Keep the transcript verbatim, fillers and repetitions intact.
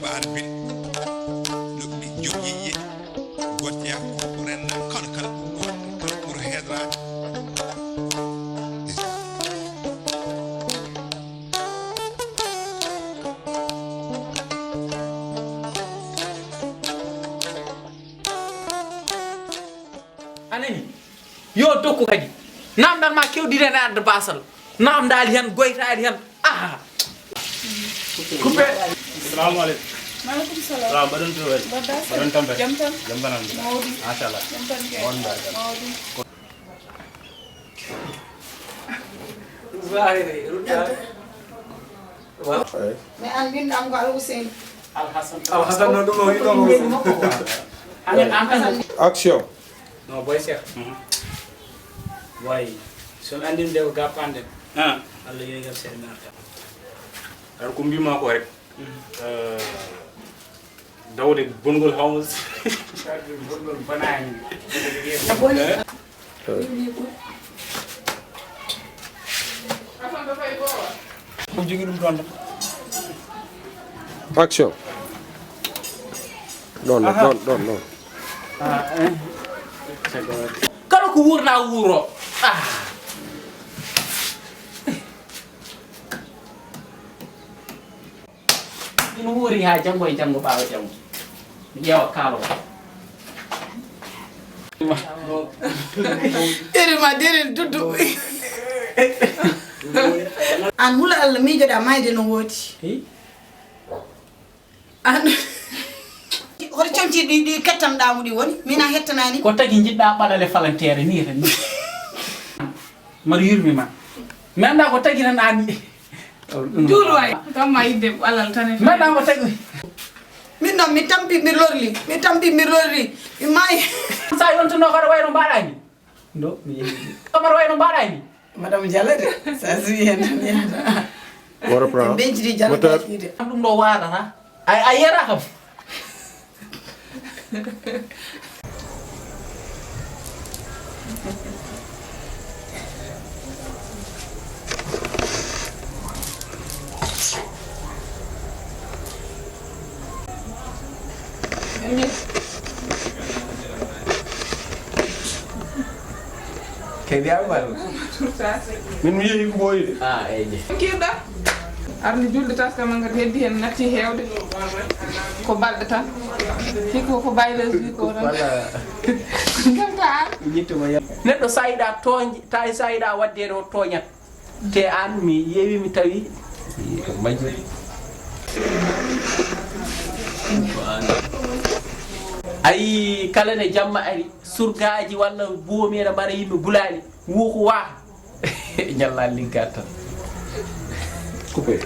Ba arbil. Lobbi jogiye. Gotiya ko renna kala kala ɗum ɗo kala ɓur hedrade. Anani? Yo dokku kadi. Namdal ma kewdiden e adda basal. Namdali hen, goytali hen. Aha. Kuppe. Assalamu alaikum. Maaleykum salaam. Waaw, mbaɗon to waɗi. Mbaɗɗa sell. Jam tan. Jam tan. Mawɗi. Machallah. Jam tan kay. On mbaɗɗa. Mawɗi. Zahiri. Mais an mbinɗo am ko Al Hussein. Alhasan no ɗum o yiɗo. Amin an tan. Action. No boy seeɗa. Way, so mi anndino de ko gappanɗen. Ah, Allah yoygam seeɗa mi arta. aɗa ko mbima ko rek. Dawde bongol hawma. Bongol banani. Ko jogi ɗum ɗon. Action. Ɗon ɗon ɗon ɗon. Kala ko wuurna wuuro. Ah. Ina wuuri haa janngo e janngo ɓaawo janngo. Mi ƴeewa kaalo. Iri ma diri dudu. An hula Allah miijoɗa mayde no woodi. An hoto comci ɗi ɗi kettanɗa mo ɗi woni min a hettanani. Ko tagi jiɗɗa ɓaɗale falantere ni tan. Mbaɗa yurmi ma. Mi annda ko tagi tan an. Duuɗu waay. Kam ma yidde ɓalal tan e. Mbaɗa ko tagi. Min noon mi tampi mi lorli mi tampi mi lorli mi maayi. Sa yontuno ko aɗa wayno mbaɗani. Ndo mi yehi. Ko aɗa wayno mbaɗani. Madame Jalade sa suwi hen tan yahata. On reprend. Bencidi Jalade Moteur. Yiide. Ɗum ɗo waɗata. A a yiyata kam. Kadi a walla. Min mi yehi ko ɓooyi de. Ah, eyyi. Kiirɗa arde julde taskama ngati heddi hen natti hewde. Ko balɗe tan. Hikko ko bayleuse wi ko tan. Ngalta an. Ñittuma ya. Neɗɗo sa yiɗa tooñde tawi sa yiɗa waddede o tooñat. Te an mi yewi mi tawi. Majjuri. Ayi kala nde jamma ari surgaji walla boomi ene mbara yimɓe gulali wuuku waaka. Ñalla liggat tan. Coupé.